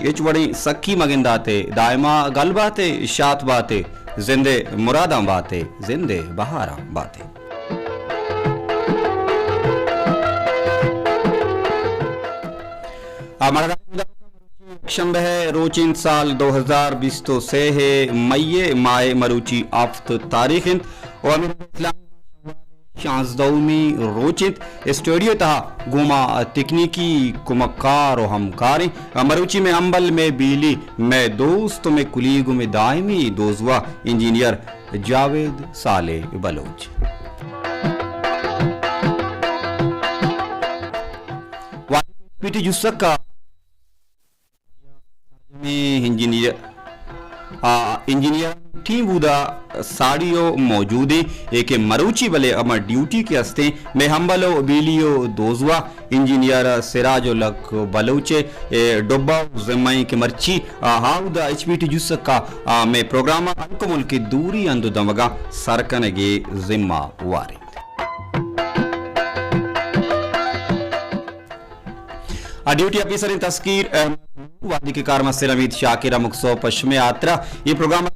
ہچ وڑیں سکی مگنداتے، دائما گل باتے، شات باتے، زندے مراداں باتے، زندے بہاراں باتے۔ آ، مڑدہ شنبہ ءِ روچ انت، سال دو ہزار بیست و سے ءِ مئی ءِ ماہ ءِ مروچی ہفت تاریخ انت و امیر اسلام شانزدہمی روچ انت۔ اسٹوڈیو تہا گوما تکنیکی کمکار و ہمکاریں مروچی مئے ہمبل، مئے بیلی، مئے دوست و مئے کلیگ و مئے دائمی دوزواہ انجینئر جاوید صالح بلوچ۔ پیٹی جسکا انجینئر، آ، انجینئر ٹیم بودا ساڑی و موجودیں، اے کہ مروچی بلے ہما ڈیوٹی کہ ہستیں، مئے ہمبل و بیلی و دوزواہ انجینئر سراج الحق بلوچ ءِ، اے، ڈبہ و ذمہ ایں کہ مرچی، آ، ہاودا ایچ پی ٹی جسکا، آ، مئے پروگرام ءَ ہلک و ملک ءِ دوری ہند و دمگاں سر کنگ ءِ ذمہ وار انت۔ آ، ڈیوٹی آفیسر انت تسکیر احمد، وہدی کہ کارمستر حمید شاکر ہمک سہب پہ شمئے ہاترا اے پروگرام ءَ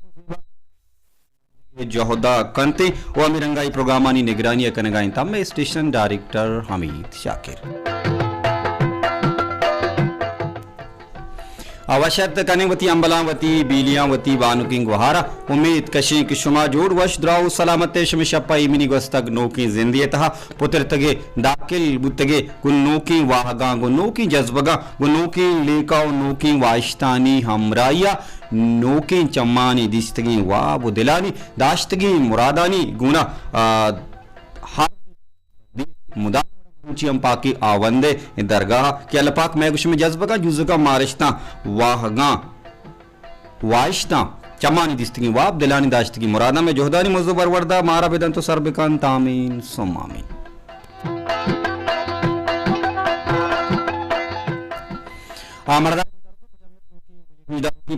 جہد ءَ کنت و ہمے رنگ ءَ اے پروگرامانی نگرانی ءَ کنگ ءَ انت مئے اسٹیشن ڈائریکٹر حمید شاکر۔ آ، وش اتک کنیں وتی ہمبلاں، وتی بیلیاں، وتی بانکیں گوہاراں۔ امیت کشیں کہ شما جوڑ، وش، دراہ و سلامت ئے۔ شمئے شپ ءَ ایمنی گوستگ نوکیں زندے ءِ تہا پترتگ ئے، داخل بوتگ ئے گوں نوکیں واہگاں، گوں نوکیں جذبگاں، گوں نوکیں لیکہ و نوکیں واہشتانی ہمراہی ءَ نوکیں چمانی دیستگیں واب و دلانی داشتگیں مرادانی گونا، آ، ہر مدام مروچی ہم پاکیں ہاوند ءِ درگاہ کہ اللہ پاک مئے گوں شمئے جذبگاں، جوزگاں، مارشتاں، واہگاں، واہشتاں، چمانی دیستگیں واب، دلانی داشتگیں مراداں، مئے جہدانی مز و برورد ءَ مارا بدنت و سر بکنت۔ آمین ثم آمین۔ آ، مردم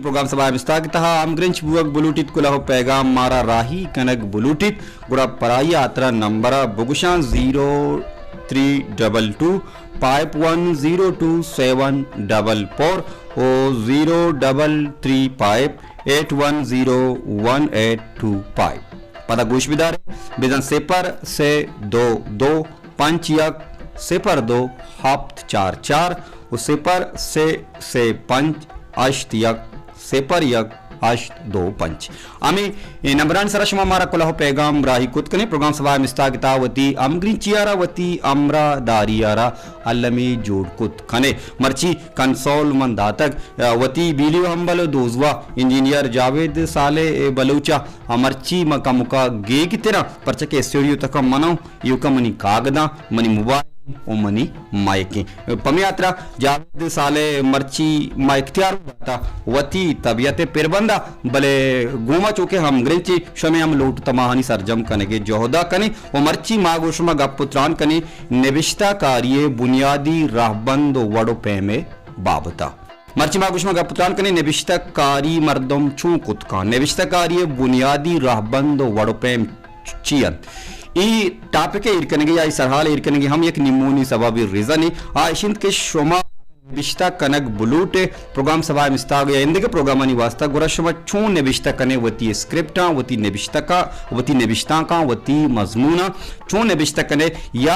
پروگرام سبا ءِ مستاگ ءِ تہا ہمگرنچ بوگ بلوٹیت، کلہ و پیگام مارا راہی کنگ بلوٹیت، گڑا پرائی ءِ ہاترا نمبر ءَ بگوشاں، zero three double two five one zero two seven double four و zero double three five eight one zero one eight two five. پدا گوش بدارے، بزن صفر سے دو دو پنچ یک صفر دو ہفت چار چار و صفر سے سے پنچ ہشت یک صفر یک ہشت دو پنچ۔ ہمے نمبرانی سرا شما مارا کلہ و پیغام راہی کت کنے۔ پروگرام سبا ءِ مستاگ ءِ تہا وتی ہمگرنچی ءَ را، وتی ہمراہ داری ءَ را المی جوڑ کت کنے۔ مرچی کنسول من داتگ، وتی بیلی و ہمبل و دوزواہ انجینئر جاوید صالح بلوچ ءَ مرچی من کمکا گیگ تراں، پرچہ کہ اسٹوڈیو تکا مناں ایوکا منی کاگداں، منی موبائل و منی مائکیں۔ پمے ہاترا جاوید صالح مرچی ما اختیار داتا وتی طبیعت پربندا، بلے گوما چوکہ ہمگرنچی شمے ہم لوٹ تماہانی سرجم کنگے جہدا کنیں و مرچی ما گوں شما گپ و تران کنیں نبشتہ کاری بنیادی رہبند و وڑ و پیمے بابتا۔ مرچی ما گوں شما گپ و تران کنیں نبشتہ کاری مردم چون کت کن، نبشتہ کاری بنیادی رہبند و وڑ و پیم چی انت؟ ای ٹاپک ایر کنگے یا ای سرحال ایر کنگے ہم یک نیمونی سببی ریزنے۔ آ اش انت کہ شما نبشتہ کنگ بلوٹے پروگرام سبا ءِ مستاگ یا ایندگہ پروگرامانی واسطہ، گڑا شما چون نبشتہ کنے وتی اسکرپٹاں، وتی نبشتہ کا، وتی نبشتانکاں، وتی مضموناں چون نبشتہ کنے یا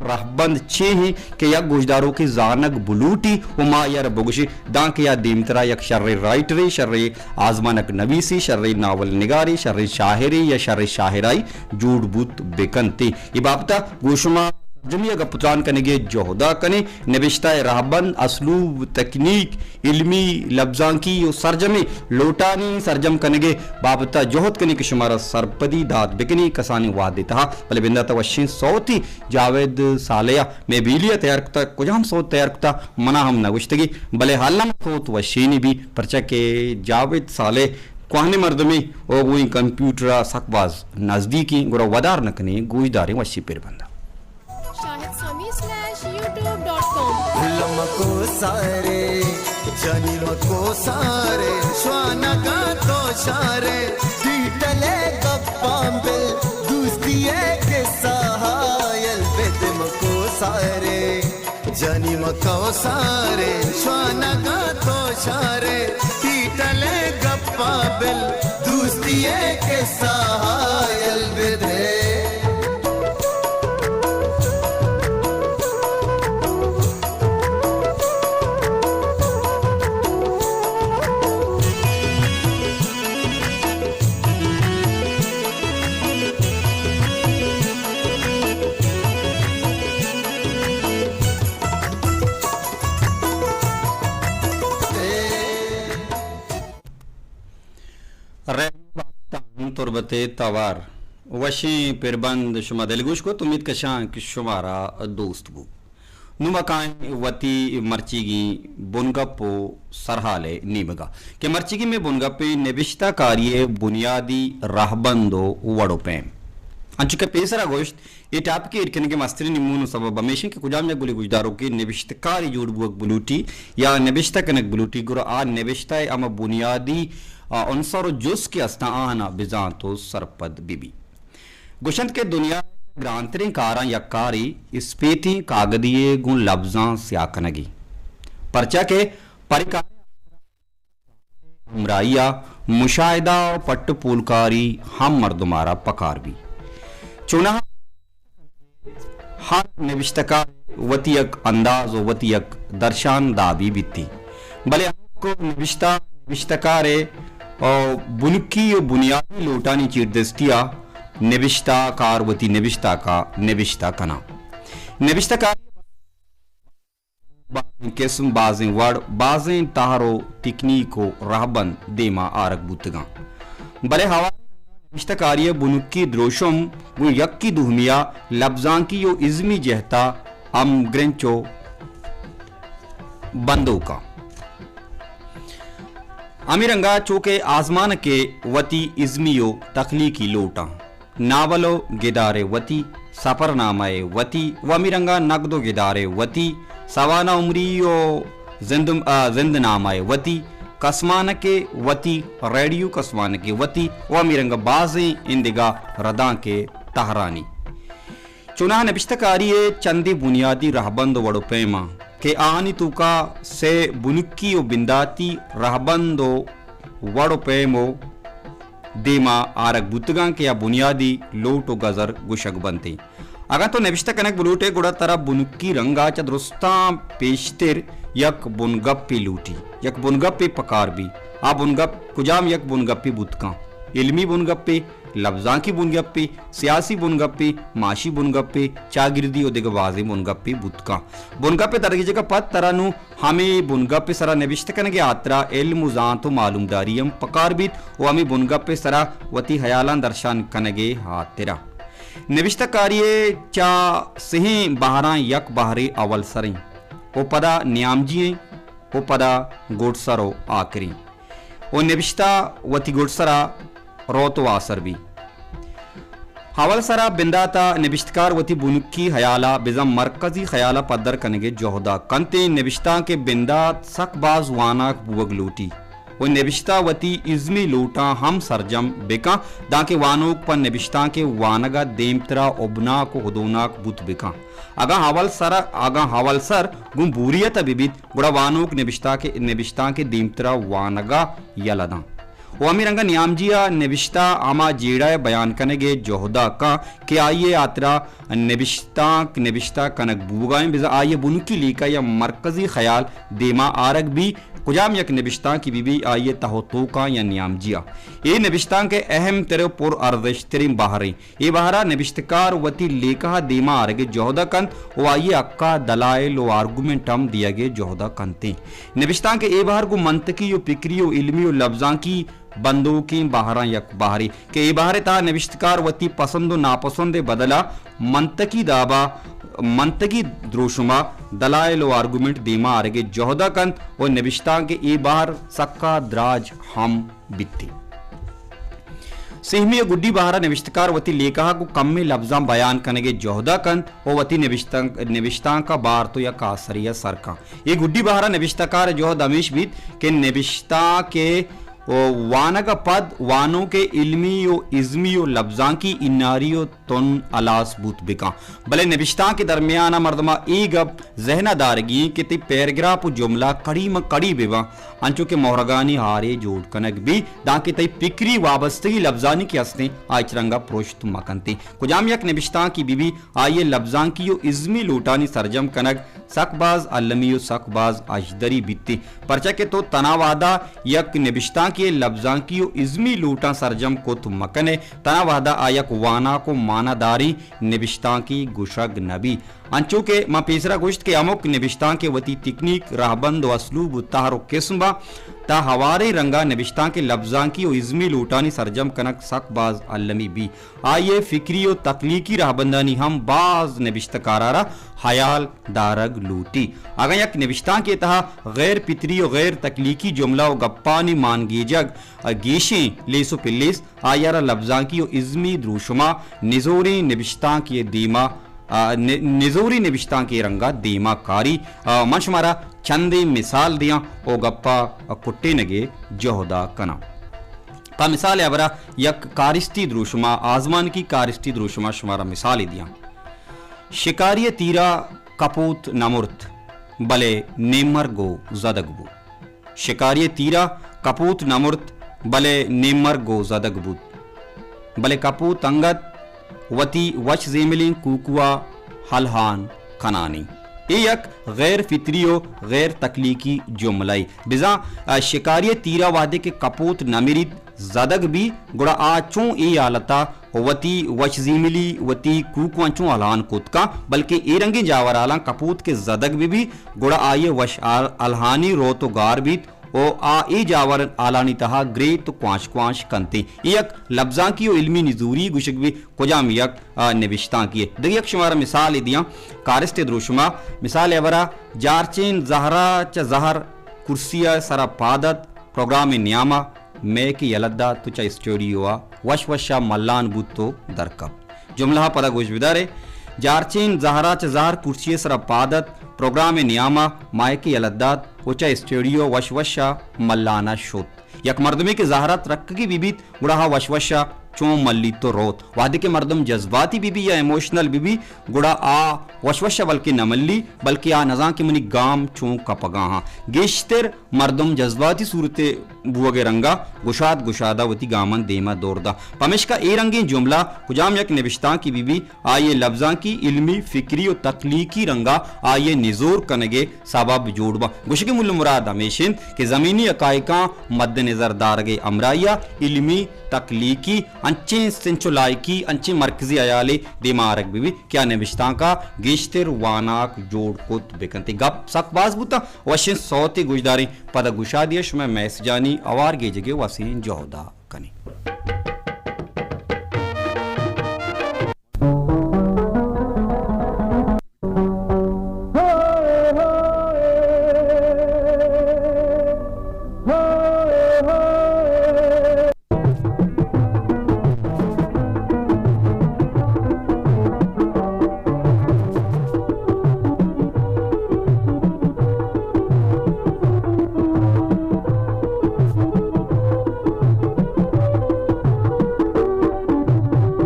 رہبند چے ہیں کہ یک گوشداروکے زانگ بلوٹی و ما یار بگوشی دانکہ یا دیمترا یک شریں رائٹرے، شریں آزمانک نویسے، شریں ناول نگارے، شریں شاعرے یا شریں شاعرائی جوڑ بوت بکنتے۔ اے بابتا گوں شما سرجمی ءَ گپ و تران کنگے جہدا کنیں۔ نبشتہ ءِ رہبند، اسلوب، تکنیک، علمی، لبزانکی و سرجمیں لوٹانی سرجم کنگے بابتا جہد کنیں کہ شمارا سرپدی دات بکنی کسانیں وہدے تہا۔ بلے بندات ءَ وشیں سوتی جاوید صالح ءَ مئے بیلی ءَ تیار کتا، کجام سوت تیار کتا منا ہم نہ گوشتگی، بلے ہالاں سوت وشینی بی، پرچا کہ جاوید صالح کوہنیں مردمے او گوں کمپیوٹر ءَ سک باز نزدیکیں، گڑا ودار نہ کنیں، گوشداریں وشی پر بندا۔ شاہد سامی سلیش یوٹیوب ڈاٹ کام۔ لمکو سارے، جنی مکو سارے، شوانگا تو شارے، ڈیٹلے گپاں بل، دوستی ءِ قصہ ہا یل بدے مکو سارے۔ جنی مکو سارے، شوانہ چارے ٹیٹلے گپا بل، دوستی ءِ قصہ ءَ یل بدے۔ ریڈیو پاکستان تربت ءِ توار، وشیں پربند شما دلگوش کت۔ امیت کشاں کہ شمارا دوست بو۔ نوں ما کائیں وتی مرچیگیں بنگپ ءُ سرحال ءِ نیمگ ءَ کہ مرچیگیں مئے بنگپ ایں نبشتہ کاری ءِ بنیادی رہبند ءُ وڑ ءُ پیم۔ انچو کہ پیسرا گوشت، اے ٹاپک ءِ ایر کنگ ءِ مستریں نیمون ءُ سبب ہمیش اِنت کہ کجام یک گلیں گوشداروکے نبشتہ کارے جوڑ بوگ بلوٹی یا نبشتہ کنگ بلوٹی، گڑا آ نبشتہ ءِ ہما بنیادی، آ، عنصر ءُ جز کہ استاں، آہاں بزانت ءُ سرپد بہ بی۔ گوشنت کہ دنیا ءِ گرانتریں کاراں یک کارے اسپیتیں کاگدے ءِ گوں لبزاں سیاہ کنگی، پرچا کہ پرے کار ہمراہی ءَ مشاہدہ ءُ پٹ ءُ پولکاری ہم مردم ءَ را پکار بی۔ چوناہا ہر نبشتہ کار ءِ وتی یک انداز ءُ وتی یک درشان دابی بیتی، بلے ہمک نبشتہ، نبشتہ کار ءِ، آ، بنکی ءُ بنیادی لوٹانی چیردستی ءَ نبشتہ کار وتی نبشتہ کا نبشتہ کناں۔ نبشتہ کار بازیں قسم، بازیں وڑ، بازیں تہر ءُ تکنیک ءُ رہبند دیما آرگ بوتگاں۔ بلے ہوار نبشتہ کاری ءِ بنکی دروشم گوں یکی دومی ءَ لبزانکی ءُ ازمی جہت ءَ ہمگرنچ ءُ بندوکاں۔ ہمے رنگ ءَ چو کہ آزمانک ءِ وتی ازمی ءُ تخلیقی لوٹاں۔ ناول ءُ گدار ءِ وتی، سفرنامہ ءِ وتی ءُ ہمے رنگ ءَ نگد ءُ گدار ءِ وتی، سوانح عمری ءُ زند، آ، زندنامہ ءِ وتی، کسمانک ءِ وتی، ریڈیو کسمانک ءِ وتی ءُ ہمے رنگ ءَ بازیں ایندگہ ردانک ءِ تہرانی۔ چوناہا نبشتہ کاری ءِ چندے بنیادی رہبند ءُ وڑ ءُ پیماں کہ آہانی توکا سے بنکی ءُ بنداتی رہبند ءُ وڑ ءُ پیم ءُ دیما آرگ بوتگاں کہ آ بنیادی لوٹ ءُ گزر گوشگ بنت۔ اگاں تو نبشتہ کنگ بلوٹے، گڑا ترا بنکی رنگ ءَ چہ درستاں پیشتر یک بنگپے لوٹی، یک بنگپے پکار بی۔ آ بنگپ کجام یک بنگپے بوت کن؟ علمی بنگپے، لبزانکی بنگپے، سیاسی بنگپے، معاشی بنگپے، چاگردی ءُ دگہ بازیں بنگپے بوت کن۔ بنگپ ءِ درگیجگ ءَ پد ترا نوں ہمے بنگپ ءِ سرا نبشتہ کنگ ءِ ہاترا علم ءُ زانت ءُ معلومداری ہم پکار بیت ءُ ہمے بنگپ ءِ سرا وتی ہیالاں درشان کنگ ءِ ہاترا۔ نبشتہ کاری ءِ چہ سہیں بہراں یک بہرے اول سریں ءُ پدا نیامجی ایں ءُ پدا گڈسر ءُ آکریں۔ ءُ نبشتہ وتی گڈسرا روت ءُ آسر بی۔ اول سرا بندات ءَ نبشتکار وتی بنکی ہیال ءَ بزاں مرکزی خیال ءَ پدر کنگ ءِ جہد ءَ کنت۔ نبشتانک ءِ بندات سک باز واناک بوگ لوٹی ءُ نبشتہ وتی ازمی لوٹاں ہم سرجم بکن، دانکہ وانوک پہ نبشتانک ءِ وانگ ءَ دیمترا ابناک ءُ ہدوناک بوت بکن۔ اگاں اول سر، اگاں اول سر گوں بوریت ءَ بہ بیت، گڑا وانوک نبشتہ کہ، نبشتانک ءِ دیمترا وانگ ءَ یلہ داں۔ ءُ ہمے رنگ ءَ نیامجی ءَ نبشتہ ہما جیڑہ ءِ بیان کنگ ءِ جہد ءَ کن کہ آئی ءِ ہاترا نبشتانک نبشتہ کنگ بوگ ءَ ایں، بزاں آئی ءِ بنکی لیکہ یا مرکزی خیال دیما آرگ بی، کجام یک نبشتانکے بہ بی، آئی ءِ تہ ءُ توکاں یا نیامجی ءَ۔ اے نبشتانک ءِ اہم تر ءُ پر ارزشت تریں بہرے۔ اے بہر ءَ نبشتکار وتی لیکہ ءَ دیما آرگ ءِ جہد ءَ کنت ءُ آئی ءِ حق ءَ دلائل ءُ آرگومنٹ ہم دیگ ءِ جہد ءَ کنت۔ نبشتانک ءِ اے بہر گوں منطقی ءُ فکری ءُ علمی ءُ لبزانکی بندوکیں بہراں یک بہرے کہ اے بہر ءِ تہا نبشتکار وتی پسند ءُ ناپسند ءِ بدل ءَ منطقی داب ءَ، منطقی دروشم ءَ دلائل ءُ آرگومنٹ دیما آرگ ءِ جہد ءَ کنت ءُ نبشتانک ءِ اے بہر سکا دراج ہم بیت۔ سہمی ءُ گڈی بہر ءَ نبشتکار وتی لیکہ ءَ گوں کمیں لبزاں بیان کنگ ءِ جہد ءَ کنت ءُ وتی نبشتانک، نبشتانک ءَ بارت ءُ یک آسرے ءَ سر کنت۔ اے گڈی بہر ءَ نبشتکار ءِ جہد ہمیش بیت کہ نبشتانک ءِ و وانگ ءَ پد وانوک ءِ علمی و ازمی و لبزانکی اناری و تن ہلاس بوت بکن۔ بلے نبشتانک ءِ درمیان ءَ مردم ءَ اے گپ ذہن ءَ دارگی انت کہ تئی پیراگراف و جملہ کڑی ماں کڑی بہ باں، انچو کہ مہرگانی ہارے جوڑ کنگ بی، دانکہ تئی فکری وابستگی لبزانی کہ ہستیں، آ ہچ رنگ ءَ پرشت مہ کنتیں۔ کجام یک نبشتانکے بہ بی، آئی ءِ لبزانکی و ازمی لوٹانی سرجم کنگ سک باز المی و سک باز اژدری بیتیں، پرچا کہ تو تنا وہدا یک نبشتانکے ءِ لبزانکی و ازمی لوٹاں سرجم کت مہ کن ئے، تنا وہدا آ یک واناک و معناداریں نبشتانکے گوشگ نہ بی۔ انچو کہ من پیسرا گوشت کہ ہمک نبشتانک ءِ وتی تکنیک، رہبند و اسلوب و تہر و قسم باں، تاں ہواریں رنگا نبشتانک ءِ لبزانکی و ازمی لوٹانی سرجم کنگ سک باز المی بی۔ آئی ءِ فکری و تخلیقی رہبندانی ہم باز نبشتہ کار ءَ را ہیال دارگ لوٹی۔ اگاں یک نبشتانکے ءِ تہا غیر فطری و غیر تخلیقی جملہ و گپانی مان گیجگ ءَ گیشیں لیس و پلیس، آئی ءَ را لبزانکی و ازمی دروشم ءَ نزوریں نبشتانکے ءِ دیما، آ، ن-، نزوریں نبشتانکے ءِ رنگ ءَ دیما کاری۔ آ، من شمارا چندے مثال دیاں و گپ ءِ کٹینگ ءِ جہد ءَ کناں۔ پہ مثال ءِ ہبرا یک کارستی دروشم ءَ، آزمانکی کارستی دروشم ءَ شمارا مثالے دیاں۔ شکاری ءِ تیرا کپوت نہ مرت، بلے نیمرگ و زدگ بوت۔ شکاری ءِ تیرا کپوت نہ مرت، بلے نیمرگ و زدگ بوت۔ بلے کپوت انگت وتی وش زیملیں کوکوا ہلہان کنانی۔ اے یک غیر فطری و غیر تخلیقی جملہ ءِ۔ بزاں، آ، شکاری ءِ تیرا وہدے کہ کپوت نہ مریت، زدگ بی، گڑا آ چون اے حالتا وتی وش زیملی، وتی کوکواں چون ہلہان کت کن، بلکہ اے رنگیں جاور حالاں کپوت کہ زدگ بہ بی، گڑا آئی ءِ وش حال-، ہلہانی روت و گار بیت و آ اے جاور حالانی تہا گریت و کوانش کوانش کنتیں۔ اے یک لبزانکی و علمی نزوری گوشگ بی کجام یک، آ، نبشتانکے ءِ۔ دگہ یک شمارا مثالے دیاں کارست ءِ دروشم ءَ۔ مثال ءِ ہبرا جارچین زہرا چہ زہر کرسی ءِ سرا پاد ات، پروگرام ءِ نیام ءَ مئیک یلہ دات و چہ اسٹوڈیو ءَ وش وش ءَ ملان بوت و در کپت۔ جملہ ءَ پدا گوش بدارے، جارچین زہرا چہ زہر کرسی ءِ سرا پاد ات، پروگرام ءِ نیام ءَ مائیک یلہ دات و چہ اسٹوڈیو ءَ وش وش ءَ ملان ءَ شت۔ یک مردمے کہ زہر ءَ ترکگی بہ بیت، گڑا آ وش وش ءَ چون ملیت و روت۔ وہدے کہ مردم جذباتی بہ بی یا ایموشنل بہ بی، گڑا آ وش وش ءَ بلکہ نہ ملی، بلکہ آ نزان کہ منی گام چون کپگا ہاں۔ گیشتر مردم جذباتی صورت بوگ ءِ رنگا گشاد گشادا وتی گاماں دیما دور داں۔ پمیشکا اے رنگیں جملہ کجام یک نبشتانکے بہ بی، آئی ءِ لبزانکی، علمی، فکری و تخلیقی رنگا آئی ءِ نزور کنگ ءِ سبب جوڑ باں۔ گوشگ ءِ مول مراد ہمیش انت کہ زمینی حقائقاں مد نظر دارگ ءِ ہمراہی ءَ علمی، تخلیقی انچیں سنچ و لائکی، انچیں مرکزی ہیالے دیما آرگ بہ بیت کہ آ نبشتانک ءَ گیشتر واناک جوڑ کت بہ کنت۔ گپ سک باز بوتاں، وشیں سوتے گوشداریں، پدا گشادی ءَ شمئے میسجانی ہوار گیجگ ءِ وسیں جہد ءَ کنیں۔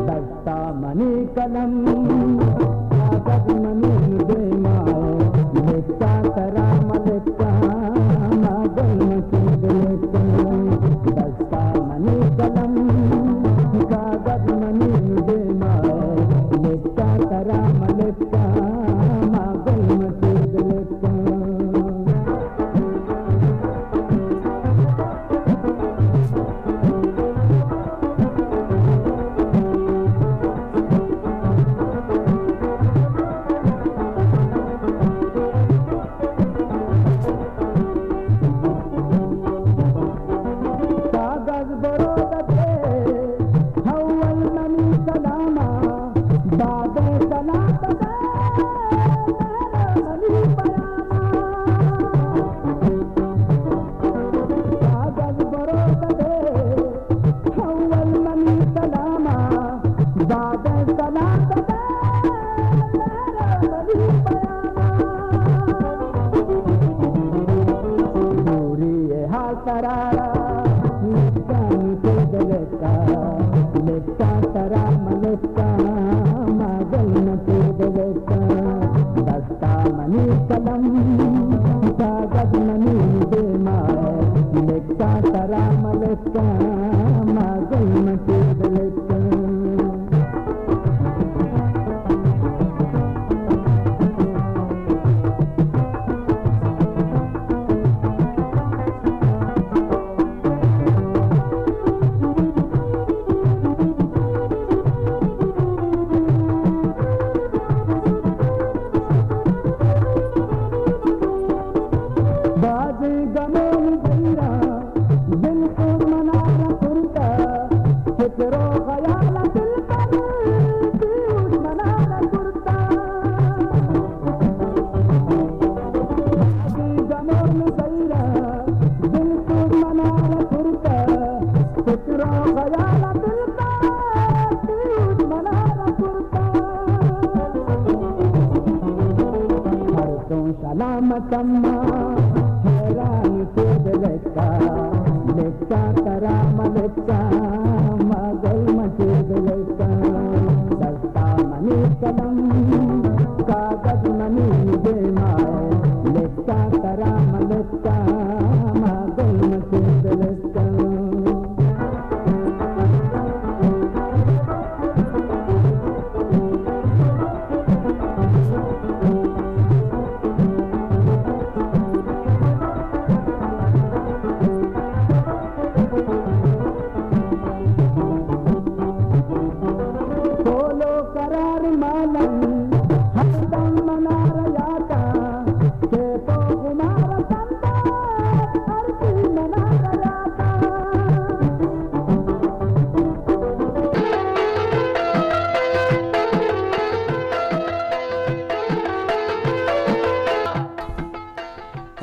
دستا منی قلم، کاغذ منی دیما، لکھتا ترا ملکتا، ما گل مچی دلکتا۔ دستا منی قلم، کاغذ منی دیما، لکھتا ترا ملکتا، ما گل مچی دلکتا۔ کاغذ برو دے، اول منی سلاما، بعد سلام دے، منی پیاما۔ کاغذ برو دے، اول منی سلاما، بعد سلام دے، منی پیاما۔ دوری حال قرارا، بازیں گمانی زہیرا دل تو منارا کرتا، فکر و خیال دل پر پیوش منارا کرتا۔ بازیں گمانی زہیرا دل تو منارا کرتا، فکر و خیال دل پر پیوش منارا کرتا۔ ہر تو سلامت اما، حیران تو دلکا، لکا ترا ملکا، ما گل مچے دلکا۔ دستا منی قلم، کاغذ منی دیما، لکا ترا ملکا، ما گل مچے دلکا۔ کولو قرار مالن، ہر دم منار یاتا، کہ تو ہمارا سندا، ہر کی منار یاتا۔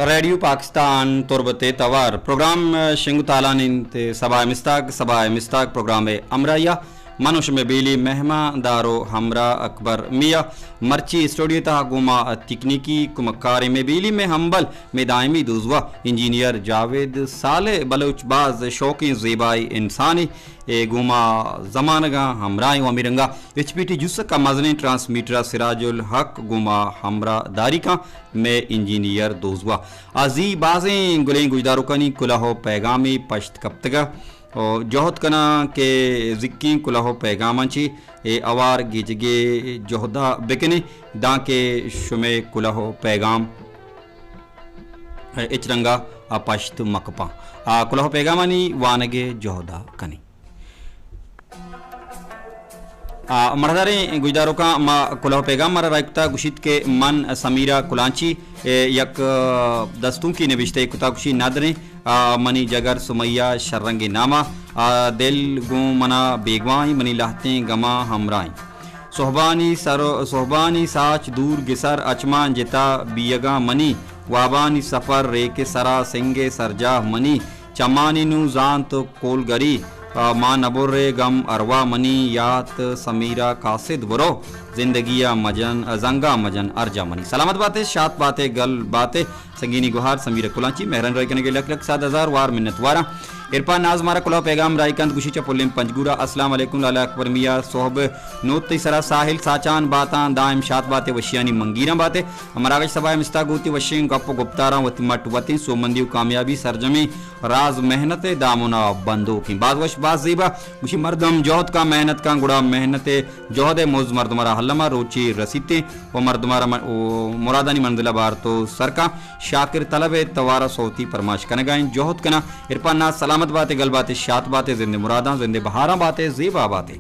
ریڈیو پاکستان تربت ءِ توار پروگرام شنگ ءُ تالان اِنت۔ سبا ءِ مستاگ، سبا ءِ مستاگ پروگرام ءِ ہمراہی ءَ من ءُ شمئے بیلی مہمان دار ءُ ہمراہ اکبر میاں۔ مرچی اسٹوڈیو ءِ تہا گوں ما تکنیکی کمکاریں مئے بیلی، مئے ہمبل، مئے دائمی دوزواہ انجینئر جاوید صالح بلوچ، باز شوقیں زیبائیں انسانے۔ اے گوں ما زمانگاں ہمراہیں ءُ ہمے رنگا ایچ پی ٹی جسک ءِ مزنیں ٹرانسمیٹر ءَ سراج الحق گوں ما ہمراہ داری کن، مئے انجینئر دوزواہ۔ آ زی بازیں گلیں گوشداروکانی کلوہ ءُ پیغامے پشت کپتگ ءُ جہد کناں کہ زکیں کلوہ ءُ پیغاماں چہ اے ہوار گیجگے جہد ءَ بکنیں، دانکہ شمئے کلوہ ءُ پیغام ہچ رنگا آ پشت مکپاں۔ آ کلوہ ءُ پیغامانی وانگ ءِ جہد ءَ کنیں۔ آ، مڑداریں گوشداروکاں، ما کلوہ ءُ پیغام مارا راہ کتا، گوشیت کہ من سمیرہ کلانچی، اے، یک، آ، دستونکے نبشتہ کتا، گوشی ندریں، آ، منی جگر سمیہ شررنگیں ناما، آ، دل گوں منا بیگواہیں، منی لہتیں گماں ہمراہیں۔ سہبانی سر، سہبانی ساچ دور گسر اچمان جتا بیگاں منی، وابانی سفر ریک سرا سنگ سرجاہ منی، چمانی نوں زانت کولگری، آ، ما نبرے گم ارواہ منی، یات سمیرہ قاصد برو، زندگی ءَ مجن، زنگا مجن ارجا منی۔ سلامت باتے، شات باتے، گل باتے۔ سنگینی گوہار سمیرہ کلانچی، مہرانی راہی کنگ ءِ لک لک صد ہزار وار منت واراں۔ عرفان ناز مارا کلوہ ءُ پیغام راہی کنت، گوشی چہ پلیں پنجگور ءَ، السلام علیکم لالا اکبر میاں، سہب نوت تئی سرا ساحل ساچان باتاں، دائم شات باتے، وشیانی منگیراں باتے۔ ہمراہ گش سبا ءِ مستاگ ہوتی وشیں گپ ءُ گپتاراں، وتی مٹ وتیں سوبمندی ءُ کامیابی سرجمیں راز محنت ءِ دامن ءَ بندوکیں۔ باز وش، باز زیبا۔ گوشی مردم جہد کن، محنت کن، گڑا محنت ءِ جہد ءِ مز مردم ءَ را الما روچے رسیتیں ءُ مردم ءَ را م-، ءُ مرادانی منزل ءَ بارت ءُ سر کن۔ شاکر طلب ءِ توار ءَ صوتی پرماش کنگ ءَ ایں، جہد کناں۔ عرفان ناز سلامت باتے، گل باتے، شات باتے، زند ءِ مراداں، زند ءِ بہاراں باتے، زیبا باتے۔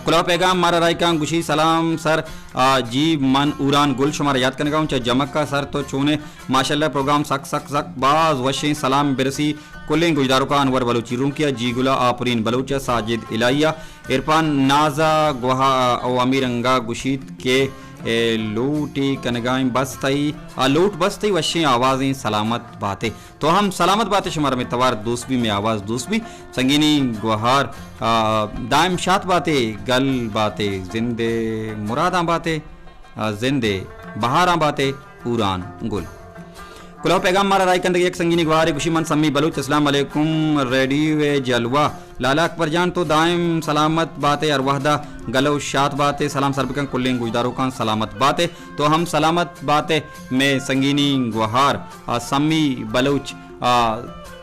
کلوہ ءُ پیغام مارا راہی کن، گوشی سلام سر، آ، جی من اوران گل شمارا یات کنگا اوں، چہ جمک ءَ سر تو چونے؟ ماشاءاللہ پروگرام سک سک سک باز وشیں، سلام برسی کلیں گوشداروکاں، انور بلوچی رونکی ءَ، جی گل ءَ، آپرین بلوچ ءَ، ساجد الہی ءَ، عرفان ناز ءَ، گوہا ءُ ہمے رنگا گوشیت کہ اے لوٹے کنگائیں بس تئی، آ لوٹ بس تئی وشیں آوازیں، سلامت باتے۔ تو ہم سلامت باتے، شمارا مئے توار دوست بی، مئے آواز دوست بی۔ سنگینی گوہار، آ، دائم شات باتے، گل باتے، زند ءِ مراداں باتے، آ، زند ءِ بہاراں باتے، اوران گل۔ کلوہ ءُ پیغام مارا راہی کنت یک سنگینی گوہارے، گوشی من سمی بلوچ، السلام علیکم ریڈیو ءِ جلوہ۔ لالا اکبر جان تو دائم سلامت باتے، ہر وہدا گل ءُ شات باتے، سلام سر بکن کلیں گوشداروکاں، سلامت باتے۔ تو ہم سلامت باتے مئے سنگینی گوہار، آ، سمی بلوچ، آ،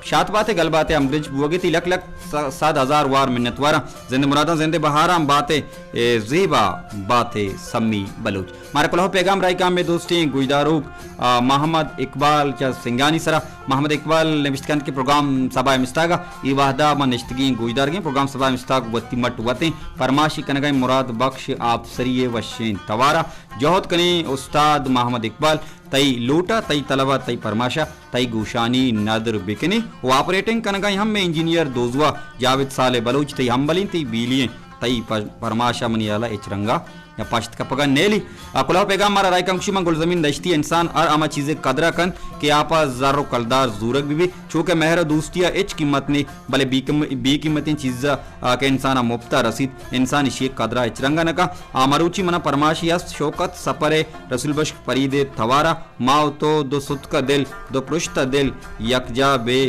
شات باتے، گل باتے، ہمگرنچ بوگے تی لک لک س-، صد ہزار وار منتواراں۔ زند مراداں زند بہاراں باتے، اے زیبا باتے سمی بلوچ۔ مارا کلہو پیغام رائے کام میں دوستیں گوشداروک، آ، محمد اقبال چا سنگانی سرا۔ محمد اقبال نوشت کنت کہ پروگرام سبا مستاگا ای وہدا ما نشتگیں گوشدارگیں پروگرام سبا مستاگ وتی مٹ وتیں پرماشی کنگائیں مراد بخش آپسری وشیں توارا۔ جہد کنیں استاد محمد اقبال، تئی لوٹا، تئی طلبا، تئی پرماشا، تئی گوشانی ندر بکنے و آپریٹنگ کنگائیں ہم میں انجینئر دوزوا جاوید صالح بلوچ، تئی ہمبلیں، تئی بیلیں، تئی پ-، پرماشا منی ہیالا ہچ رنگا یا پشت کپگا نیلی۔ آ، کلہو پیغام مارا رائے کن گوشی من گلزمین دشتی انسان ہر ہما چیزے قدرا کنت کہ آپا زر و کلدار زورگ بہ بی، چوکہ مہر و دوستیا ہچ قیمت نے، بلے بے قیم-، بے قیمتیں چیزا، آ، کہ انسانا مفتا رسیت، انسان اشی قدرا ہچ رنگا نکا۔ آ، مروچی منا پرماشی است شوکت سپر رسول بخش فرید توارا۔ ما و تو دو ستک دل، دو پرشت دل، یکجا بے،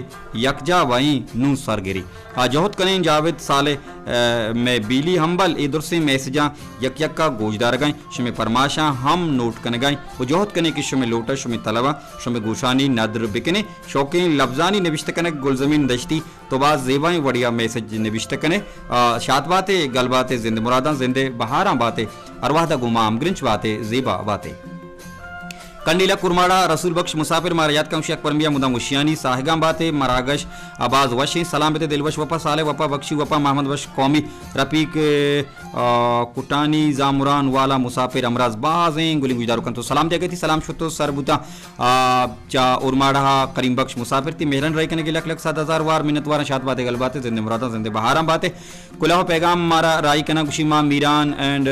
یکجا بئیں نوں سرگری۔ آ جہد کنیں جاوید صالح، ء، مئے بیلی ہمبل اے درسیں میسجاں یک یکا گوشدارگائیں، شمے پرماشاں ہم نوٹ کنگائیں و جہد کنیں کہ شمے لوٹا، شمے طلباں، شمے گوشانی ندر بکنیں۔ شوقیں لبزانی نبشتہ کنگ گلزمین دشتی، تو باز زیبائیں وڑیا میسج نبشتہ کنے۔ آ، شات باتے، گل باتے، زند مراداں زندے بہاراں باتے، ہر وہدا گوں ما ہمگرنچ باتے، زیبا باتے۔ کنڈیلہ کرماڑا رسول بخش مسافر مارا یات کن شیخ پرمیا مدام وشیانی ساہگاں باتے، مراگش آ باز وشیں سلام بتے دلوش وپا صالح وپا بخشی وپا محمد بخش قومی رفیق، آ، کٹانی زامران والا مسافر امراض بازیں گلیں گوشداروکاں تو سلام دیگتی سلام شتو سر بوتا۔ آ، چا اورماڑہ ء کریم بخش مسافر تی مہران رائی کنگی لک لک صد ہزار وار منت واراں شات باتے گل باتے زندے مراداں زندے بہاراں باتے۔ کلہو پیغام مارا رائی کناں گوشی ما میران اینڈ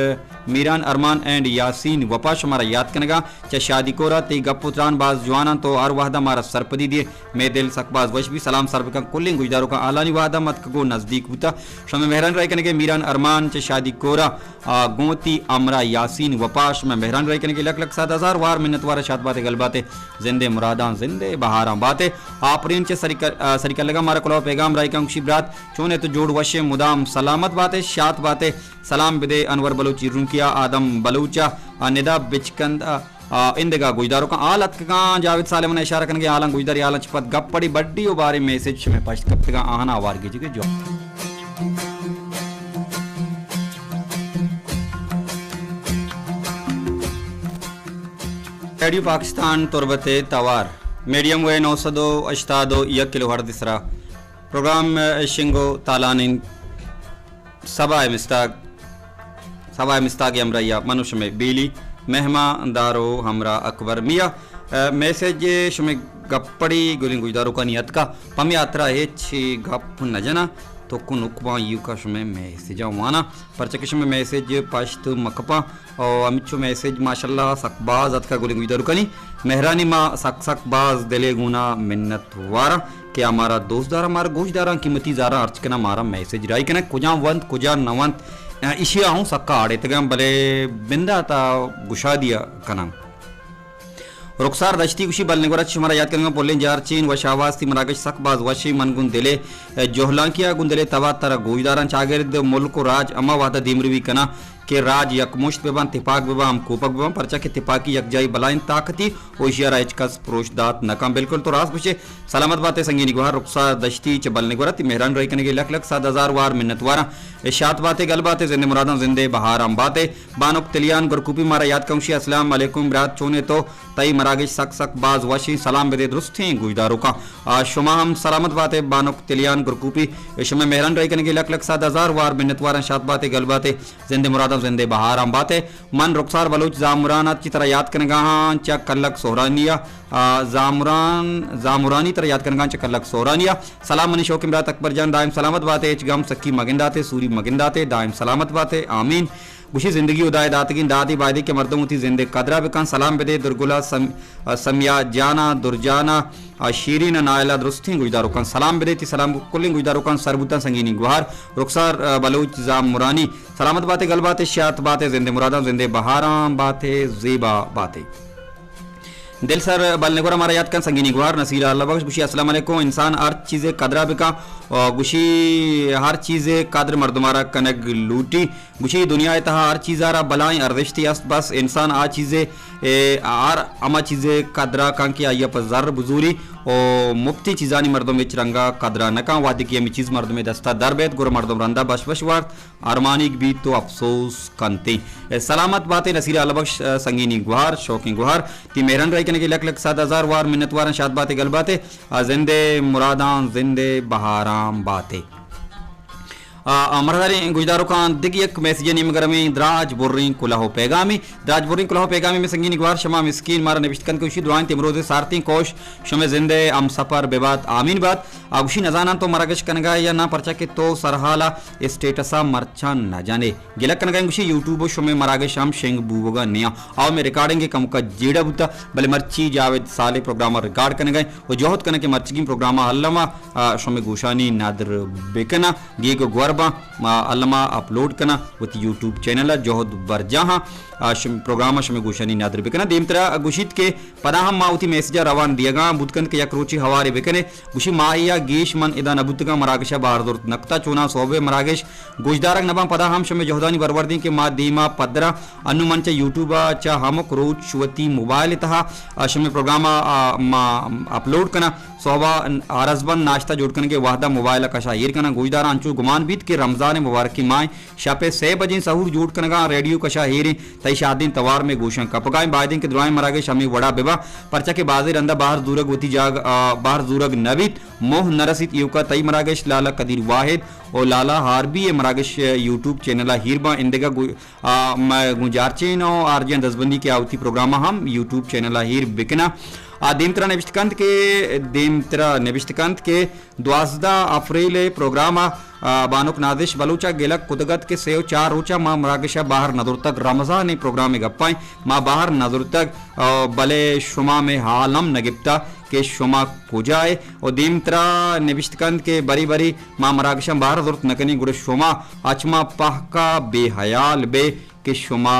میران ارمان اینڈ یاسین وپا شمارا یات کنگا چا شادی کورا تی گپ و تران باز جواناں تو ہر وہدا مارا سرپدی دیے مے دل سک باز وش بی سلام سر بکن کلیں گوشداروکاں آلانی وہدا متکگو نزدیک بوتا شمے مہران رائی کنگے میران ارمان چا شادی کورا آ، گوں وتی ہمراہ یاسین وپا شمئے مہران رائی کنگی لک لک صد ہزار وار منت وار شات باتے گل باتے زندے مراداں زندے بہاراں باتے۔ آپرین چہ سری کل-، آ، سری کلگا مارا کلہو پیغام رائی کن گوشی برات چونے تو جوڑ وشے مدام سلامت باتے شات باتے۔ سلام بدے انور بلوچی رونکیا آدم بلوچا آ، ندا بچکند آ، آ، اندگا گوشداروکاں آل اتکگاں جاوید سالم ء اشارہ کنگے آلاں گوشداری آلاں چہ پد گپ پڑی بڈی و باریں میسج شمئے پشت کپتگاں آہاں آوار گیجگے جو۔ ریڈیو پاکستان تربت توار میڈیم ویو نو سد و ہشتاد و یک کلو ہرٹز سرا پروگرام شنگ و تالان انت۔ سبا ء مستاگ، سبا ء مستاگ ء ہمراہی ء من و شمے بیلی مہمان دار و ہمراہ اکبر میا۔ ء، میسج شمے گپڑی گلیں گوشداروکانی اتکا پمی ہاترا ہچ گپ نہ جناں تو کو نکباں ایوکا شمے میسجاں واناں پرچہ کہ شمے میسج پشت مکپاں۔ او ہمچو میسج ماشاءاللہ سک باز اتکا گلیں گوشداروکانی مہرانی ما سک سک باز دلے گونا منت واراں کہ آ مارا دوست داراں، مارا گوش داراں، قیمتی زاراں ہرچ کناں مارا میسج راہی کناں، کجا ونت کجا نہ ونت، اشیا ہوں سکا آڑیتگاں، بلے بنداتا گشادیا کناں۔ رخسار دشتی گوشی، بل نگورا چہ شمارا یات کنگاں، پلیں جارچین وش آواز تی مراگش سک باز وشیں، من گوں دلے جہلانکیا گوں دلے تبا ترا گوش داراں، چاگرد ملک و راج ہما وہدا دیمروی کناں کہ راج یکمشت بہ باں، تپاک بہ باں، ہمکوپگ بہ باں، پرچا کہ تپاکی یکجائی بلائیں طاقتی و ایشی ء را ہچ کس پروش دات نہ کن۔ بالکل تو راست گوشے۔ سلامت باتے سنگینی گوہار رخسار دشتی چہ بلنے گورا تی مہران راہی کنگے لک لک صد ہزار وار منت واراں۔ اے شات باتے گل باتے زندے مراداں زندے بہاراں باتے۔ بانک تلیان گرکوپی مارا یات کنشی۔ السلام علیکم برات چونے تو؟ تئی مراگش سک سک باز وشیں۔ سلام بدے درستیں گوشداروکاں۔ آ، شما ہم سلامت باتے بانک تلیان گرکوپی۔ شمئے مہران راہی کنگے لک لک صد ہزار وار منت واراں۔ شات باتے گل باتے۔ زندے مراداں زندے بہاراں باتے۔ من رخسار بلوچ زامران ات چی ترا یات کنگا ہاں چہ کلک سہرانیا، آ، زامران، زامرانی ترا یات کنگا ہاں چہ کلک سہرانیا۔ سلام منی شوکیں برات اکبر جان، دائم سلامت باتے، ہچ گم سکی مگنداتے، سوری مگنداتے، دائم سلامت باتے، آمین۔ گوشی زندگی ہدائے داتگیں دادے بایدے کہ مردم وتی زندے قدرا بکن۔ سلام بدے درگلا سم-، آ، سمیا جانا، درجانا، آ، شیرین ء نائلہ درستیں گوشداروکاں سلام بدے، تی سلام کلیں گوشداروکاں سر بوتاں سنگینی گوہار۔ رخسار، آ، بلوچ زام مرانی سلامت باتے، گل باتے، شات باتے، زندے مراداں، زندے بہاراں باتے، زیبا باتے۔ دل سر بل نگورا مارا یات کن سنگینی گوہار نصیر اللہ بخش گوشی، السلام علیکم، انسان ہر چیزے قدرا بکاں، آ، گوشی ہر چیزے قدر مردمارا کنگ لوٹی۔ گوشی، دنیا ء تہا ہر چیز ء را بلائیں ارزشتے است، بس انسان آ چیزے، اے، ہر ہما چیزے قدر ء کن کہ آئی ء پہ زر بزوری او مپتی چیزانی مردم ہچ رنگا قدرا نکاں، وہدے کہ ہمے چیز مردمے دستا در بیت، گڑا مردم رندا بش بش وارت، ارمانیگ بیت تو افسوس کنت۔ سلامت باتے نصیر آلہ بخش، سنگینی گوہار، شوقیں گوہار، تی مہران رائی کنگے لک لک صد ہزار وار منت واراں، شاد باتے گل باتے، زندے مراداں زندے بہاراں باتے۔ آ، آ، مرداریں گوشداروکاں دگہ یک میسجے نیمگا رویں، دراج بریں کلہو پیغامے۔ دراج بریں کلہو پیغامے میں سنگینی گوار شما مسکین مارا نوشت کنت کہ گوشی درائیں امروز سارتیں کوش شمے زندے ہم سفر ببات، آمین بات۔ آ، گوشی نزاناں تو مراگش کنگا یا نہ، پرچا کہ تو سرحالا اسٹیٹسا مرچاں نہ جانے۔ گلہ کنگا گوشی یوٹیوب و شمے مراگش ہم شنگ بوگا نیاں۔ آ میں ریکارڈنگ کمکا جیڑا بوتا، بلے مرچی جاوید صالح پروگرام ریکارڈ کنگا و جہد کنگ کہ مرچگیں پروگرام الما آ، شمے گوشانی ندر بکناں، گیگ و گور باں، ما الما اپلوڈ کناں، وتی یوٹیوب چینل ء جہد برجاہاں، آ، شم-، پروگرام ء شمے گوشانی ندر بکناں۔ دیمترا گوشیت کہ پدا ہم ما وتی میسج ء روان دیگاں، بوت کنت کہ یک روچے ہوارے بکنے۔ گوشی ماہے ء گیش من ادا نہ بوتگاں، مراگش ء بہر زرت نکتا، چوناں سہب ء مراگش گوشدارگ نباں، پدا ہم شمے جہدانی برور دیں کہ ما دیما پدراں۔ انوں من چہ یوٹیوب ء چہ ہمک روچ وتی موبائل ء تہا، آ، شمے پروگرام ء، آ، ما اپلوڈ کناں۔ سہبا آرزبند ناشتہ جوڑ کنگے وہدا موبائل ء کشا ایر کناں۔ گوشداراں انچو گمان بیت کہ رمضان ء مبارکیں ماہ شپ ء سے بجیں سحور جوڑ کنگا، ریڈیو کشا ایریں، تئی شادیں توار میں گوشاں کپگائیں۔ بائدیں کہ درائیں مراگش ہمے وڑا ببا، پرچا کہ بازیں رندا بہر زورگ وتی جاگ، آ، بہر زورگ نہ بیت، موہ نہ رسیت۔ ایوکا تئی مراگش لالا قدیر واحد و لالا ہاربی ء مراگش یوٹیوب چینل ء ہیر باں۔ اندگہ گو-، آ، مئے گوں جارچین و آرجین دزبندی کہ آ وتی پروگرام ہم یوٹیوب چینل ء ہیر بکناں۔ آ دیمترا نوشت کنت کہ، دیمترا نوشت کنت کہ دوازدہ اپریل ء پروگرام ء، آ، بانک نازش بلوچ ء گلگ کتگ ات کہ سے و چار روچ ء ما مراگش ء بہر نہ زرتگ، رمضان ء پروگرام ء گپائیں ما بہر نہ زرتگ، آ، بلے شما مئے حال ہم نہ گپتا کہ شما کجا ء؟ و دیمترا نوشت کنت کہ بری بری ما مراگشاں بہر زرت نہ کنیں، گڑا شما اچ ما پہکا بے حیال بے کہ شما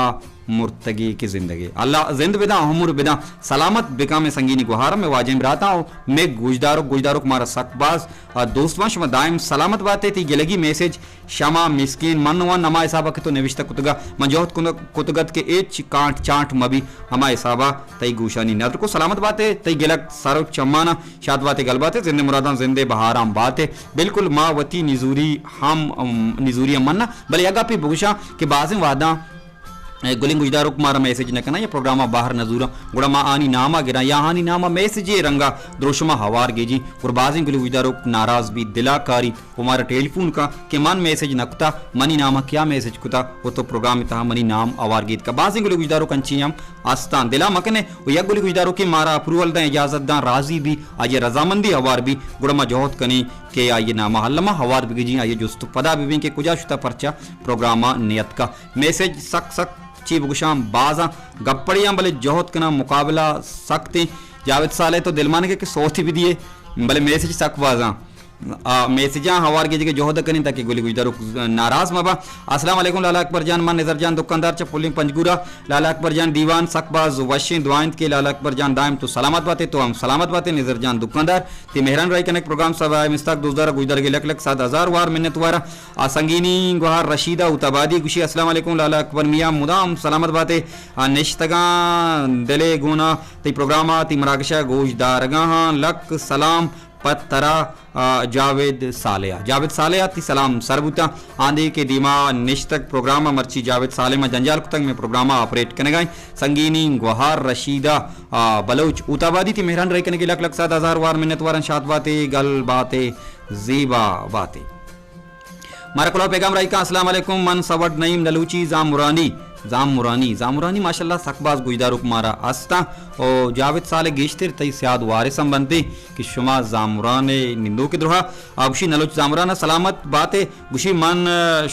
مرتگے کہ زندگے۔ اللہ زند بداں، عمر بداں، سلامت بکاں مئے سنگینی گوہاراں، مئے واجہیں براتاں و مئے گوشداروک، گوشداروک مارا سک باز، آ، دوست باں۔ شما دائم سلامت باتے، تی گلگی میسج شما مسکین من وان ہما حسابا کہ تو نوشتہ کتگا، من جہد کن-، کتگت کہ ہچ کانٹ چانٹ مبی، ہما حسابا تئی گوشانی ندر کو۔ سلامت باتے، تئی گلگ سر و چمانا شاد باتے، گل باتے، زندے مراداں زندے بہاراں باتے۔ بالکل ما وتی نزوری ہم، ام، نزوری ہم مناں، بلے یک گپے بگوشاں کہ بازیں وہداں، اے، گلیں گوشداروک مارا میسج نہ کناں یا پروگرام ء بہر نہ زوراں، گڑا ما آنی نام ء گراں یا آنی نام ء میسجے رنگ ء دروشم ء ہوار گیجیں، گڑا بازیں گلیں گوشداروک ناراض بیت، دل ء کاریت و مارا ٹیلیفون کن کہ من میسج نہ کتا، منی نام ء کیا میسج کتا و تو پروگرام ء تہا منی نام ہوار گیت کا۔ بازیں گلیں گوشداروک انچیں ہم استاں، دل ء مکنے و یک گلیں گوشداروکے مارا اپروول داں، اجازت داں، راضی بی، آئی ء رضامندی ہوار بی، گڑا ما جہد کنیں کہ آئی ء نام ء الما ہوار بگیجیں، آئی ء جست و پدا ببیں کہ کجا شتا، پرچا پروگرام ء نیتکا۔ میسج سک سک چی بگوشاں بازاں، گپڑیاں بلے جہد کناں مقابلہ سکتیں۔ جاوید صالح تو دلمانگے کہ سوتی بدیے، بلے میسج سک بازاں۔ آ، میسجاں ہوار گیجگے جہد کنیں تاکہ گلی گوشداروک ناراض مبا۔ السلام علیکم لالا اکبر جان، من نظر جان دکاندار چہ پلیں پنجگورا۔ لالا اکبر جان دیوان سک باز وشیں، دعا انت کہ لالا اکبر جان دائم تو سلامت باتے، تو ہم سلامت باتے نظر جان دکاندار۔ تی مہران رائی کنک پروگرام سبا مستاک دوزدار گوشدارگے لک لک صد ہزار وار منت وارا۔ آ سنگینی گوہار رشیدہ اوت آبادی گوشی، السلام علیکم لالا اکبر میاں، مدام سلامت باتے۔ آ نشتگاں دلے گونا تئی پروگرام ء تئی مراگش ء گوش دارگاں ہاں، لک سلام پہ ترا، آ، جاوید صالح ء۔ جاوید صالح ء تئی سلام سر بوتاں۔ آندے کہ دیما نشتگ پروگرام ء مرچی جاوید صالح ما جنجال کتگ، میں پروگرام ء آپریٹ کنگائیں۔ سنگینی گوہار رشیدہ، آ، بلوچ اوت آبادی تئی مہران رہی کنگے لک لک صد ہزار وار منت وارن، شاد باتے، گل باتے، زیبا باتے۔ مارا کلو پیغام رائی کن، السلام علیکم، من سوڈ نعیم نلوچی زامرانی، زامرانی، زامرانی ماشاءاللہ سک باز گوشداروک مارا استاں۔ او جاوید صالح گیشتر تئی سیاد وارث ہم بنتے کہ شما زامران نندوک درہا۔ آ گوشی نلوچ زامران سلامت باتے، گوشی من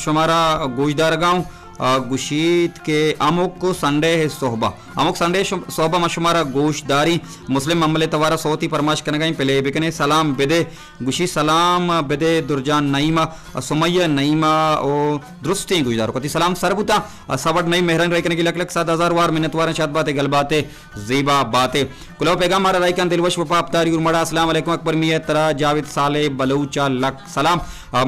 شمارا گوشدارگاؤں۔ آ گوشیت کہ ہمک سنڈے ہے صحبہ، ہمک سنڈے شم-، صحبہ ما شمارا گوشداری۔ مسلم ممبل توارا صوتی پرماش کنگائیں، پلے بکنے، سلام بدے۔ گوشی سلام بدے درجان نعیمہ، سمیہ نعیمہ و درستیں گوشدار کتی سلام سر بوتا۔ سوڈ نعیم مہران رہی کنگی لک لک صد ہزار وار منت وارن، شاد باتے، گل باتے، زیبا باتے۔ کلو پیغام مارا رہی کن دلوش وفا اپتاری اور مڑا، السلام علیکم اکبر میاں، ترا جاوید صالح بلوچ لک سلام۔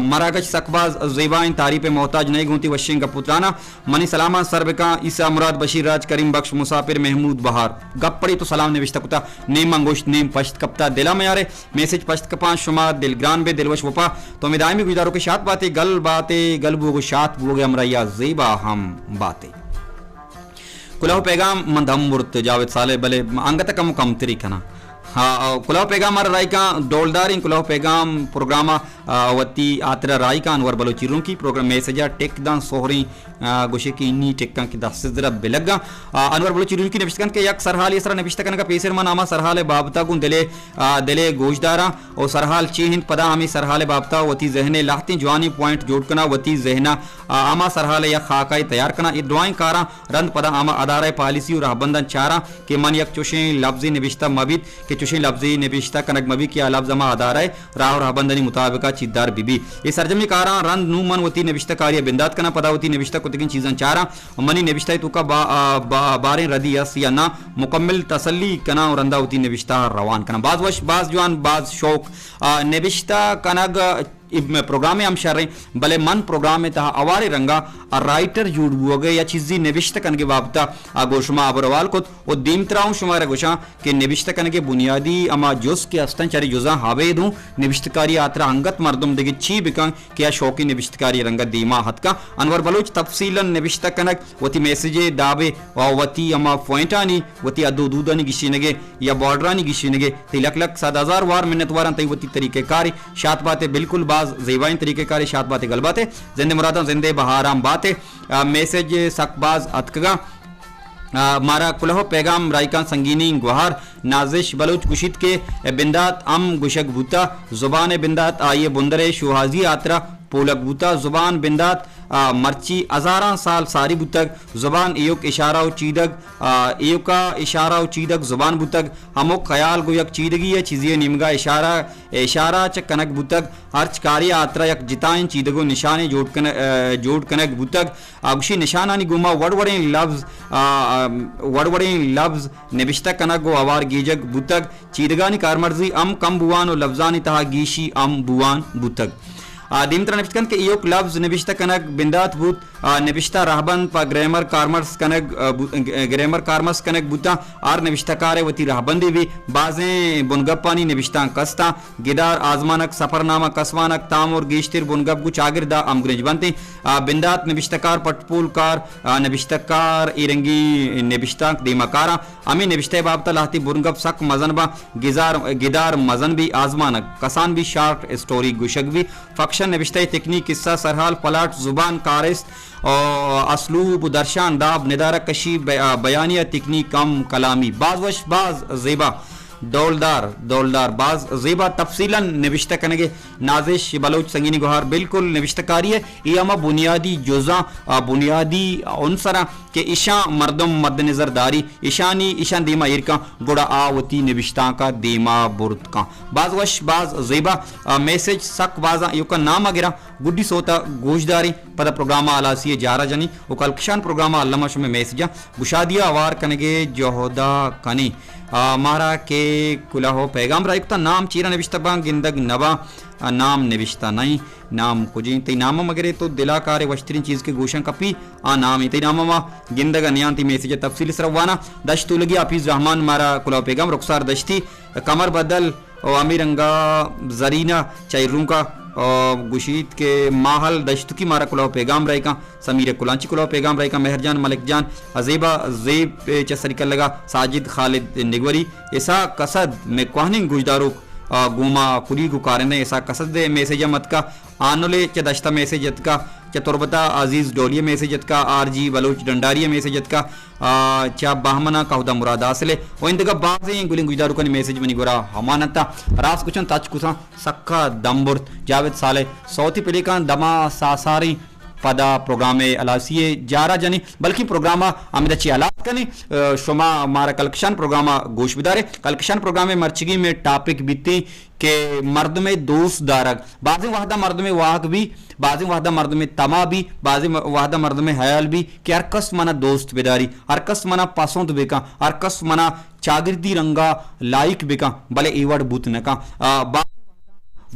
مراگش سک باز زیبا ہیں، تعریف محتاج نہیں گونتی وشیں گپ و ترانا۔ منی سلاماں سر بکاں، عیسیٰ مراد، بشیر راج، کریم بخش، مسافر، محمود بہار۔ گپ پڑی تو سلام نوشتہ کتا، نیم انگوشت نیم پشت کپتا، دلا میارے میسج پشت کپاں، شما دلگران بے، دلوش وپا۔ تو ہمے دائمی گوشدارو کہ شات باتے، گل باتے، گل بوگ و شات بوگ ہمراہیا زیبا ہم باتے۔ کلہو پیغام من دم برت جاوید صالح، بلے انگت کم کمتری کناں۔ ہاں، کلہو پیغام مارا رائیکاں ڈولداریں کلہو پیغام پروگرام، آ، وتی آترا رائیکاں انور بلوچی رونکی پروگرام میسجا ٹک داں سہریں، آ، گوشے کہ انی ٹکاں کہ دست درا بلگاں۔ آ، انور بلوچی رونکی نوشتہ کنت کہ یک سرحالی سرا نوشتہ کنگا پیسر من ہما سرحال بابتا گوں دلے، آ، دلے گوشداراں۔ و سرحال چی انت؟ پدا ہمے سرحال ء بابت ء وتی ذہن ء لہتیں جوانیں پوائنٹ جوڑ کناں، وتی ذہن ء ہما سرحال ء یک خاکہ ء تیار کناں۔ اے درائیں کاراں رند پدا ہما ادارہ ء پالیسی و رہبنداں چاراں کہ من یک چوشیں لبزے نبشتہ مہ بیت کہ چوشیں لبزے نبشتہ کنگ مہ بیت کہ آ لبز ہما ادارہ ء راہ و رہبندانی مطابق ء چیدار بہ بیت۔ اے سرجمیں کاراں رند نوں من وتی نبشتہ کاری ء بندات کناں، پدا وتی نبشتہ کتگیں چیزاں چاراں۔ منی نبشتہ ء توکا با-، آ، با-، باریں ردی است یا نہ، مکمل تسلی کناں و رندا وتی نبشتہ ء روان کناں۔ باز وش، باز جوان، باز شوق۔ آ، نبشتہ کنگ، آ، پروگرام ہم شریں، بلے من پروگرام ء تہا اوارے رنگا آ رائٹر جوڑ بوگ ء یا چیزی نبشتہ کنگ ء بابت ء آ گوں شما ہبر حوال کت و دیمترا ہوں شمارا گوشاں کہ نبشتہ کنگ ء بنیادی ہما جز کہ استن چرے جزاں ہبید ہوں نبشتہ کاری ء ہاترا انگت مردم دگہ چی بکن کہ آ شوقیں نبشتکاری ء رنگ ء دیما اتکاں۔ انور بلوچ تفصیلاً نبشتہ کنگ، وتی میسج ء داب ء و وتی ہما پوائنٹانی، وتی حد و حدودانی گیشینگ ء یا بارڈرانی گیشینگ ء تئی لک لک صد ہزار وار منت واراں تئی وتی طریقہ کارے۔ شات بات ء بالکل باز زیبائیں طریقہ کارے، شات بات ء گل بات ء زند ء مراداں زند ء بہاراں بات ء۔ آ، میسج سک باز اتکگاں۔ آ، مارا کلہو پیغام رائیکاں سنگینی گوہار۔ نازش بلوچ گوشیت کہ بندات ہم گوشگ بوتا، زبان بندات آئی بندر شوہازی آترا پولگ بوتا۔ زبان بندات، آ، مرچی ہزاراں سال ساری بوتگ۔ زبان ایوک اشارہ و چیدگ، آ، ایوکا اشارہ و چیدگ زبان بوتگ۔ ہمک خیال گو یک چیدگی ء چیزی نیمگا اشارہ، اشارہ چہ کنگ بوتگ۔ ہرچ کاری آترا یک جتائیں چیدگ و نشانے جوڑ کن-، آ، جوڑ کنگ بوتگ۔ آ گوشی نشانانی گوما وڑ وڑیں لبز، آ، آ، وڑ وڑیں لبز نبشتہ کنگ و ہوار گیجگ بوتگ۔ چیدگانی کارمرزی ہم کم بوان و لبزانی تہا گیشی ہم بوان بوتگ۔ آ، دیمترا نبشتہ کنت کہ ایوک لبز نبشتہ کنگ بندات بوت، آ، نبشتہ رہبند پہ گرامر کارمرز کنگ، آ، بو-، گ-، گرامر کارمرز کنگ بوتاں۔ ہر نبشتہ کارے وتی رہبندے بی، بازیں بنگپانی نبشتانک استاں۔ گدار، آزمانک، سفرنامہ، کسوانک، تامر، گیشتر بنگپ گوں چاگرد ء ہمگرنچ بنت۔ آ، بندات نبشتہ کار، پٹ پول کار، آ، نبشتہ کار، اے رنگی نبشتانک دیما کاراں۔ ہمے نبشتہ ء بابت ء لہتے بنگپ سک مزن باں۔ گزار، گدار مزن بی، آزمانک کسان بی، شارٹ اسٹوری گوشگ بی، فکشن نبشتہ ء تکنیک، قصہ، سرحال، پلاٹ، زبان، کارست، آ، اسلوب، درشان، داب، ندارہ کشی، بی-، آ، بیانیہ تکنیک، کم کلامی۔ باز وش، باز زیبا۔ ڈولدار، ڈولدار، باز زیبا تفصیلاً نبشتہ کنگے۔ نازش بلوچ سنگینی گوہار، بالکل نبشتہ کاری ء اے ہما بنیادی جزاں، آ، بنیادی عنصراں کہ اشاں مردم مد نظر داری، اشانی، اشاں دیما ایر کن، گڑا آ وتی نبشتانکا دیما برت کن۔ باز وش، باز زیبا، آ، میسج سک بازاں ایوکا نام ء گراں۔ گڈی سوت ء گوشداریں، پدا پروگرام ء ہلاسی ء جار ء جنیں و کلکشان پروگرام ء الم ء شمئے میسجاں گشادی ء ہوار کنگ ء جہد ء کنیں۔ آ، مارا کہ کلہو پیغام رائیکتاں نام چیرا نبشتہ باں گندگ نہ باں، آ، نام نبشتہ نہ ایں، نام کجیں؟ تئی نام ء مگرے تو دل ء کارے وشتریں چیز کہ گوشاں کپی آ نام ایں۔ تئی نام ء ما گندگ ء نیاں، تئی میسج ء تفصیل سرا واناں۔ دشت تولگی حفیظ رحمان مارا کلہو پیغام، رخسار دشتی، کمر بدل، و ہمے رنگا زرینہ چہ ایرونکا، آ، گوشیت کہ ماہل دشتکی مارا کلہو پیغام رائیکاں، سمیر کلانچی کلہو پیغام رائیکاں، مہر جان، ملک جان، زیبا زیب چہ سری کلگا، ساجد خالد نگوری، اسحاق قصد مئے کوہنیں گوشداروک، آ، گوما کلیگ و کارندہ اسحاق قصد میسج ہم اتکا، آنلے چہ دشتا میسج اتکا، چہ تربتا عزیز ڈولی میسج اتکا، آر جی بلوچ ڈنڈاری میسج اتکا، آ، چہ بہمنا کہدا مراد حاصل ء و ایندگہ بازیں گلیں گوشداروکانی میسج منی گورا ہمان انت۔ راست گوشاں تچک کتاں سکا دم برت۔ جاوید صالح سوتی پلیکاں دما ساساریں پدا پروگرام ء ہلاسی ء جارا جنیں، بلکیں پروگرام ء ہمدا چی ہلاس کنیں۔ آ، شما مارا کلکشان پروگرام ء گوش بدارے۔ کلکشان پروگرام ء مرچگی میں ٹاپک بیتیں کہ مردم ء دوست دارگ، بازیں وہدا مردم ء واہگ بی، بازیں وہدا مردم ء تما بی، بازیں وہدا مردم ء حیال بی کہ ہر کس منا دوست بداری، ہر کس منا پسند بکن، ہر کس منا چاگردی رنگا لائک بکن، بلے اے وڑ بوت نکن۔ آ، با-،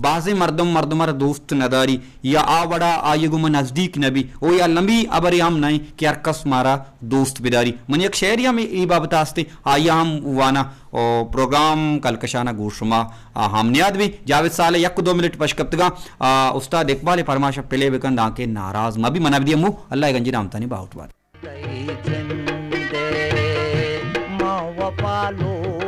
بازیں مردم مردم ء را دوست نداری، یا آ وڑا آئی ء گوما نزدیک نبی، او یا لمبی ہبرے ہم نہ انت کہ ہر کس مارا دوست بداری۔ من یک شعرے ہم اے بابت ء است، آئی ء ہم واناں۔ او پروگرام کلکشان ء گوں شما آ ہم نیاد بی۔ جاوید صالح یک دو منٹ پش کپتگاں، آ، استاد اقبال ء پرماش ء پلے بکن، دانکہ ناراض مہ بی۔ من ء بدی امو اللہ ء گنجی نامتانی باہوٹ بات۔ تئی جند ء ما وفا لوٹ